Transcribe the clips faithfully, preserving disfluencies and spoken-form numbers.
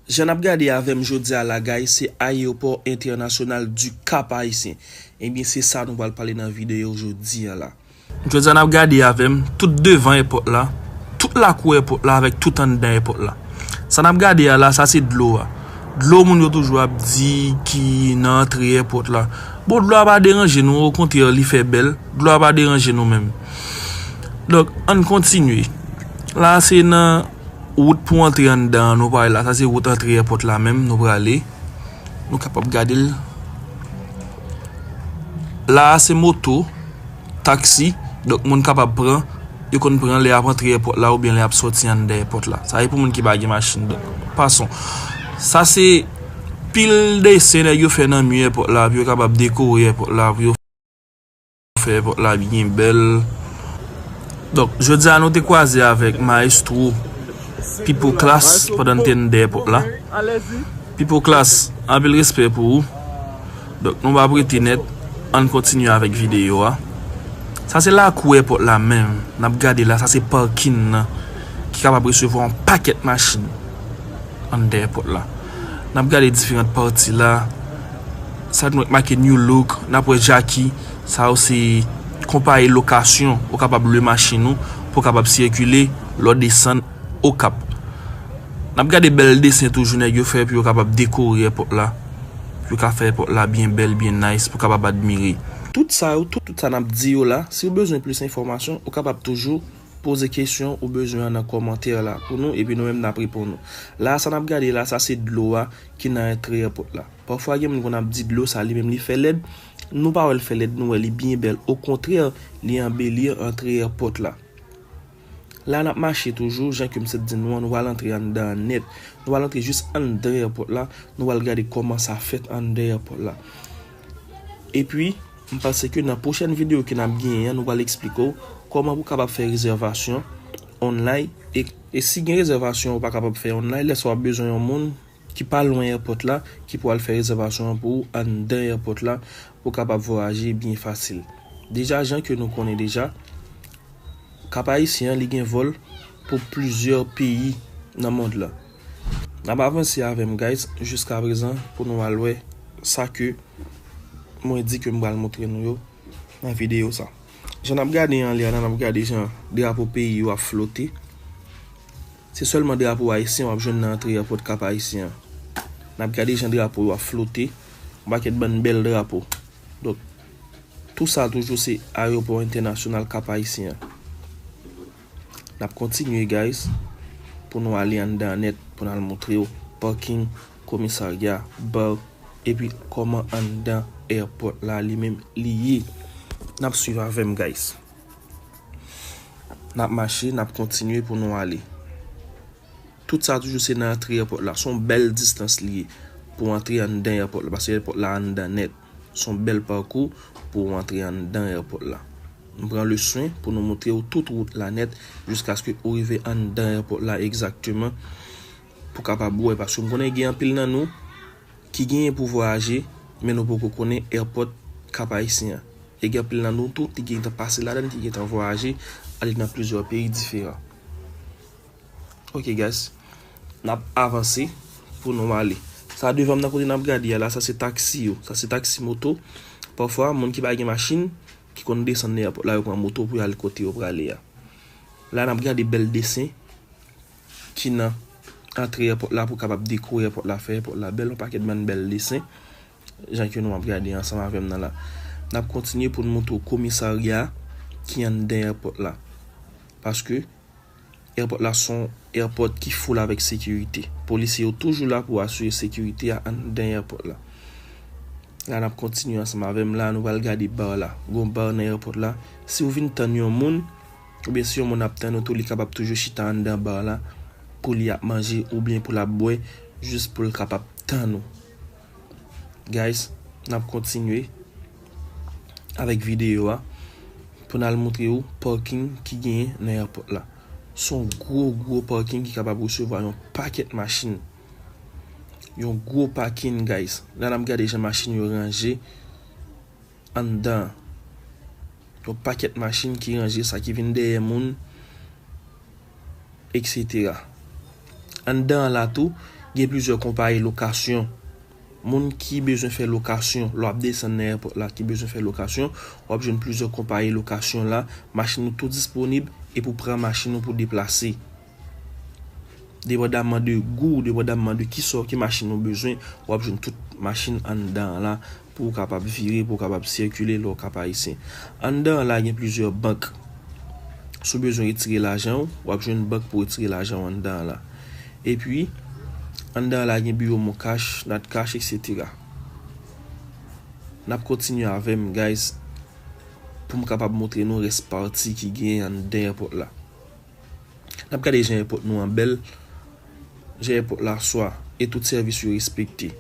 Jan n ap gade avè m jodi a la, guys, se ayewopò entènasyonal di Cap Haïtien. Ebyen, se sa nou pral pale nan videyo jodi a la. Jodi a n ap gade avè m tout devan èpòt la, tout lakou èpòt la avèk tout anndan èpòt la. Sa n ap gade a la, sa se dlo a. Dlo moun yo toujou ap di ki nan antre èpòt la. Bon, dlo a pa deranje nou, okontrè, li fè bèl. Dlo a pa deranje nou menm. Donk, ann kontinye. La, se nan wout pou antre anndan an, nou prale la. Sa se wout antre èpòt la menm, nou prale. Nou kapab gade l. La, se moto, taksi. Donk, moun kapab pran. Yo konn pran lè y ap antre èpòt la oubyen lè y ap sòti anndan èpòt la. Sa e pou moun ki pa gen machin. Donk, pason. Sa se pil desen nèg yo fè nan mi èpòt la pou yo kapab dekore èpòt la, pou yo fè èpòt la byen bèl. Donk, jodi a nou te kwaze avèk Maestro Pipo Class pandan n te anndan èpòt la. Pipo Class, anpil respè pou ou. Donk, nou p ap rete nèt, ann kontinye avèk videyo a. Sa se lakou èpòt la menm. N ap gade la, sa se pakin nan ki kapab resevwa yon pakèt machin anndan èpòt la. N ap gade diferan pati la. Sa nou make New Look, n ap wè Jackie. Sa yo se konpayi lokasyon, ou kapab lwe machin ou pou w kapab sikile lè w desann Okap. N ap gade bèl desen toujou nèg yo fè pou yo kapab dekore èpòt la. Pou yo ka fè èpòt la byen bèl, byen nice, pou w kapab admire. Tout sa yo, tout, tout sa n ap di yo la, si w bezwen plis enfòmasyon, ou kapab toujou poze kesyon ou bezwen an nan kòmantè la pou nou, epi nou menm n ap reponn ou. La, sa n ap gade la, sa se dlo a ki nan antre èpòt la. Pafwa gen moun konn ap di dlo sa li menm li fè lèd. Nou pa wè l fè lèd, nou wè li byen bèl. Okontrè, li anbeli antre èpòt la. La n ap mache toujou, jan ke m sot di nou an, nou pral antre anndan an nèt. Nou pral antre jis anndan èpòt la, nou pral gade kòman sa fèt anndan èpòt la. Epi, m panse ke nan pwochèn videyo ke n ap genyen an, nou pral eksplike w kòman pou w kapab fè rezèvasyon online. E, e si gen rezèvasyon ou pa kapab fè online, lè sa w ap bezwen yon moun ki pa lwen èpòt la, ki pou al fè rezèvasyon an pou ou anndan èpòt la, pou w kapab vwayaje byen fasil. Deja, jan ke nou konnen deja, Cap Haïtien an, li gen vòl pou plizyè peyi nan mond lan. N ap avanse avè m, guys, jiskaprezan pou nou al wè sa ke mwen di ke m pral montre nou yo nan videyo sa. Jan n ap gade anlè a la, n ap gade jan drapo peyi yo ap flote. Se sèlman drapo ayisyen w ap jwenn nan antre èpòt Cap Haïtien an. N ap gade jan drapo yo ap flote, yon pakèt bann bèl drapo. Donk, tou sa toujou se ayewopò entènasyonal Cap Haïtien an. N ap kontinye, guys, pou nou ale anndan nèt, pou n al montre w paking, komisarya, bar, epi kòman anndan èpòt la li menm li ye. N ap swiv avè m, guys. N ap mache, n ap kontinye pou nou ale. Tout sa toujou se nan antre èpòt la. Se yon bèl distans li ye pou antre anndan èpòt la, paske èpòt la anndan nèt. Se yon bèl pakou pou w antre anndan èpòt la. M pran le swen pou nou montre w tout wout la nèt jiskaske ou rive anndan èpòt la egzakteman pou kapab wè, paske m konnen gen anpil nan nou ki genyen pou vwayaje, men nou poko konnen èpòt Cap Haïtien an. E gen anpil nan nou tou ki gentan pase ladan, ki gentan vwayaje, ale nan plizyè peyi diferan. Ok, guys. N ap avanse pou nou ale. Sa devan m nan kote n ap gade a la, sa se taksi yo. Sa se taksi moto. Pafwa, moun ki pa gen machin, ki konn desann nan èpòt la, yo pran moto pou y al kote yo prale a. La, n ap gade bèl desen ki nan antre èpòt la pou kapab dekore èpòt la, fè èpòt la bèl, yon pakèt bann bèl desen, jan ke nou ap gade ansanm avè m nan la. N ap kontinye pou n montre w komisarya ki anndan èpòt la. Paske èpòt la se yon èpòt ki full avèk sekirite. Polisye yo toujou la pou asire sekirite a anndan èpòt la. La, n ap kontinye ansanm avè m la, nou pral gade bar la. Gon bar nan èpòt la. Si w vin tann yon moun, oubyen si yon moun ap tann ou tou, li kapab toujou chita anndan bar la pou li ap manje oubyen pou l ap bwè, jis pou l kapab tann ou. Guys, n ap kontinye avèk videyo a pou n al montre w paking ki genyen nan èpòt la. Se yon gwo, gwo paking ki kapab resevwa yon pakèt machin. Yon gwo paking, guys. La, n ap gade jan machin yo ranje anndan. Yon pakèt machin ki ranje, sa ki vin dèyè moun, etsetera. Anndan an la tou, Gen plizyè konpayi lokasyon. Moun ki bezwen fè lokasyon, lè w ap desann nan èpòt la, ki bezwen fè lokasyon, w ap jwenn plizyè konpayi lokasyon la. Machin nou tou disponib e pou pran machin nou pou deplase. Depandamman de gou, depandamman de ki sò, ki machin nou bezwen, w ap jwenn tout machin anndan an la pou w kapab vire, pou w kapab sikile lè w Kap Ayisyen. Anndan an la gen plizyè bank. Si w bezwen retire lajan w, w ap jwenn bank pou retire lajan w anndan an la. Epi, anndan an la gen biwo Moncash, Natcash, etsetera. N ap kontinye avè m, guys, pou m kapab montre nou rès pati ki genyen anndan èpòt la. N ap gade jan èpòt nou an bèl, jan èpòt la swa, e tout sèvis yo respekte.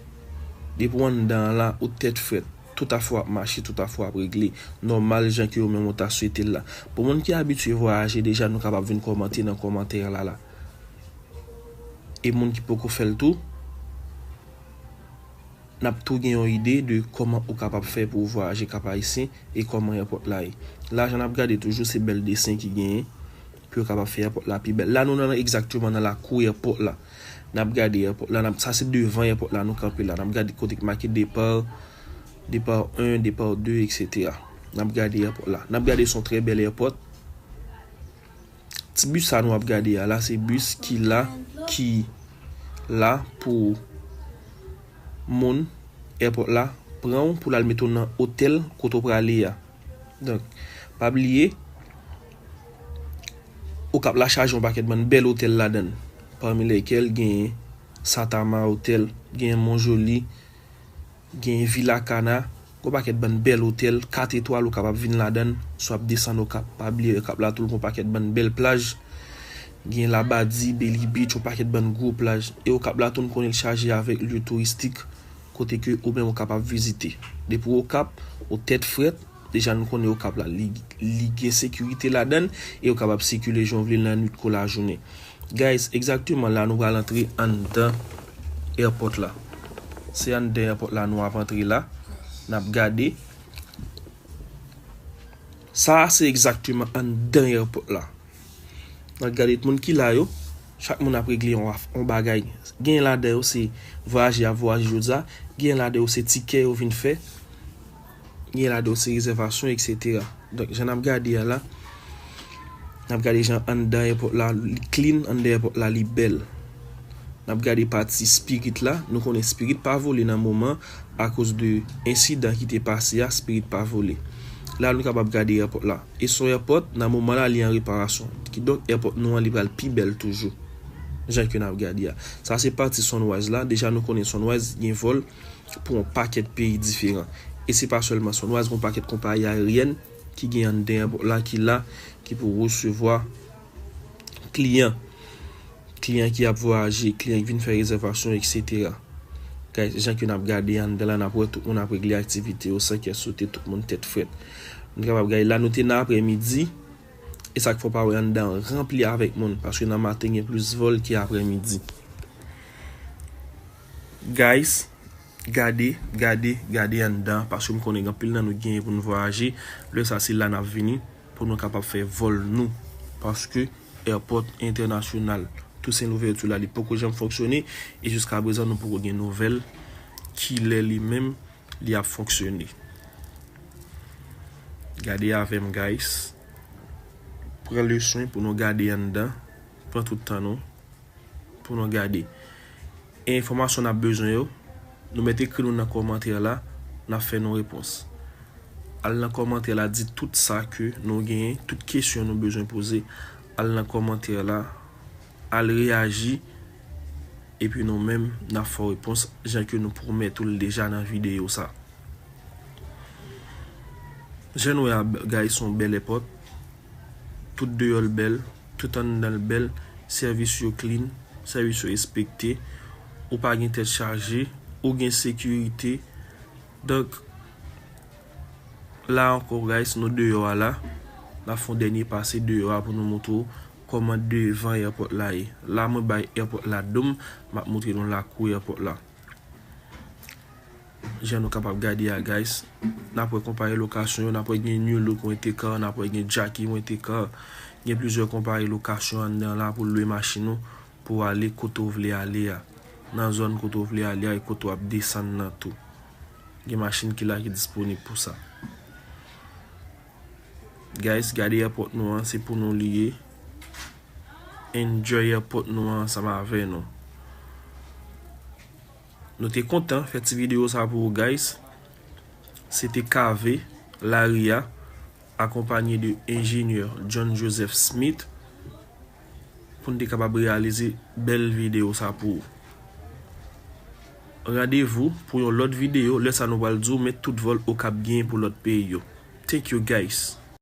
Depi w anndan an la, ou tèt frèt, tout afè w ap mache, tout afè w ap regle, nòmal jan ke ou menm ou ta swete l la. Pou moun ki abitye vwayaje deja, nou kapab vin kòmante nan kòmantè la la. E moun ki poko fè l tou, n ap tou gen yon ide de kòman ou kapab fè pou w vwayaje Kap Ayisyen e kòman èpòt la ye. La, jan n ap gade toujou, se bèl desen ki genyen pou yo kapab fè èpòt la pi bèl. La, nou nan egzakteman nan lakou èpòt la. N ap gade èpòt la, n ap, sa se devan èpòt la nou kanpe la. N ap gade kote ki make depa, depa en, depa de, etsetera. N ap gade èpòt la. N ap gade se yon trè bèl èpòt. Ti bis sa nou ap gade a la, se bis ki la, ki la pou moun èpòt la pran w pou l al mete w nan otèl kote w prale a. Donk, pa bliye, Okap la chaje yon pakèt bann bèl otèl ladan l, pami lèkèl gen Satama Hotel, gen Monjoli, gen Villa Cana, gon pakèt bann bèl otèl, kat etwal ou kapab vin ladan l, si w ap desann Okap. Pa bliye Okap la tou l gon pakèt bann bèl plaj, gen Labadi, Belly Beach, yon pakèt bann gwo plaj. E Okap la tou nou konnen l chaje avèk lye touristik, kote ke ou menm ou kapab vizite. Depi w Okap, ou tèt frèt, deja nou konnen Okap la, li, li gen sekirite ladan l, e ou kapab sikile jan w vle lannwit kou lajounen. Guys, egzakteman la nou pral antre anndan èpòt la. Se anndan èpòt la nou ap antre la. N ap gade. Sa a se egzakteman anndan èpòt la. N ap gade tout moun ki la yo. Chak moun ap regle yon af-, yon bagay. Gen ladan yo se vwayaje y ap vwayaje jodi a. Gen ladan yo se tikè yo vin fè. Gen ladan yo se rezèvasyon, etsetera. Donk, jan n ap gade a la, n ap gade jan anndan èpòt la, li clean, anndan èpòt la, li bèl. N ap gade pati Spirit la. Nou konnen Spirit pa vole nan moman akoz de ensidan ki te pase a, Spirit pa vole. La, nou kapab gade èpòt la. E se yon èpòt, nan moman la, li an reparasyon. Kidonk, èpòt nou an, li pral pi bèl toujou. Jan ke n ap gade a. Sa se pati Sunrise la. Deja, nou konnen Sunrise gen vòl pou yon pakèt peyi diferan. E se pa sèlman Sunrise, gen yon pakèt konpayi ayeryèn ki gen anndan èpòt la, ki la, ki pou resevwa kliyan. Kliyan ki ap vwayaje, kliyan ki vin fè rezèvasyon, etsetera. Guys, jan ke n ap gade anndan la, n ap wè tout moun ap regle aktivite yo san kè sote, tout moun tèt frèt. Nou kapab gade la, nou te nan aprèmidi, e sa k fè w pa wè anndan an ranpli avèk moun, paske nan maten gen plis vòl ke aprèmidi. Guys, gade, gade, gade anndan, paske m konnen gen anpil nan nou genyen pou nou vwayaje. Lè sa se la n ap vini pou nou kapab fè vòl nou, paske èpòt entènasyonal Toussaint Louverture la, li poko janm fonksyone, e jiskaprezan nou poko gen nouvèl kilè li menm li ap fonksyone. Gade avè m, guys. Pran le swen pou nou gade anndan. Pran tout tan nou pou nou gade. E enfòmasyon n ap bezwen yo, nou mèt ekri nou nan kòmantè la, n ap fè nou repons. Al nan kòmantè la, di tout sa ke nou genyen, tout kesyon nou bezwen poze. Al nan kòmantè la, al reyaji, epi nou menm, n ap fè w repons, jan ke nou pwomèt ou l deja nan videyo sa. Jan nou wè a, guys, se yon bèl èpòt. Tout deyò l bèl, tout anndan l bèl, sèvis yo clean, sèvis yo respekte, ou pa gen tèt chaje, ou gen sekirite. Donk, la ankò, guys, nou deyò a la. N ap fè yon dènye pase deyò a pou nou montre w kòman devan èpòt la ye. La, mwen bay èpòt la do m, m ap montre nou lakou èpòt la. Jan nou kapab gade a, guys. N ap wè konpayi lokasyon yo, n ap wè gen New Look Rent a Car, n ap wè gen Jackie Rent a Car. Gen plizyè konpayi lokasyon anndan la pou lwe machin ou, pou ale kote w vle ale a. nan zòn kote w vle ale a e kote w ap desann nan tou. Gen machin ki la ki disponib pou sa. Guys, gade airport nou an, se pou nou li ye. Enjoy airport nou an ansanm avè nou. Nou te kontan fè ti videyo sa pou ou, guys. Se te K V, Laria, akonpanye de enjenyè John Joseph Smith, pou n te kapab reyalize bèl videyo sa pou ou. Randevou pou yon lòt videyo, lè sa nou pral di w, men tout vòl Okap genyen pou lòt peyi yo. Thank you, guys.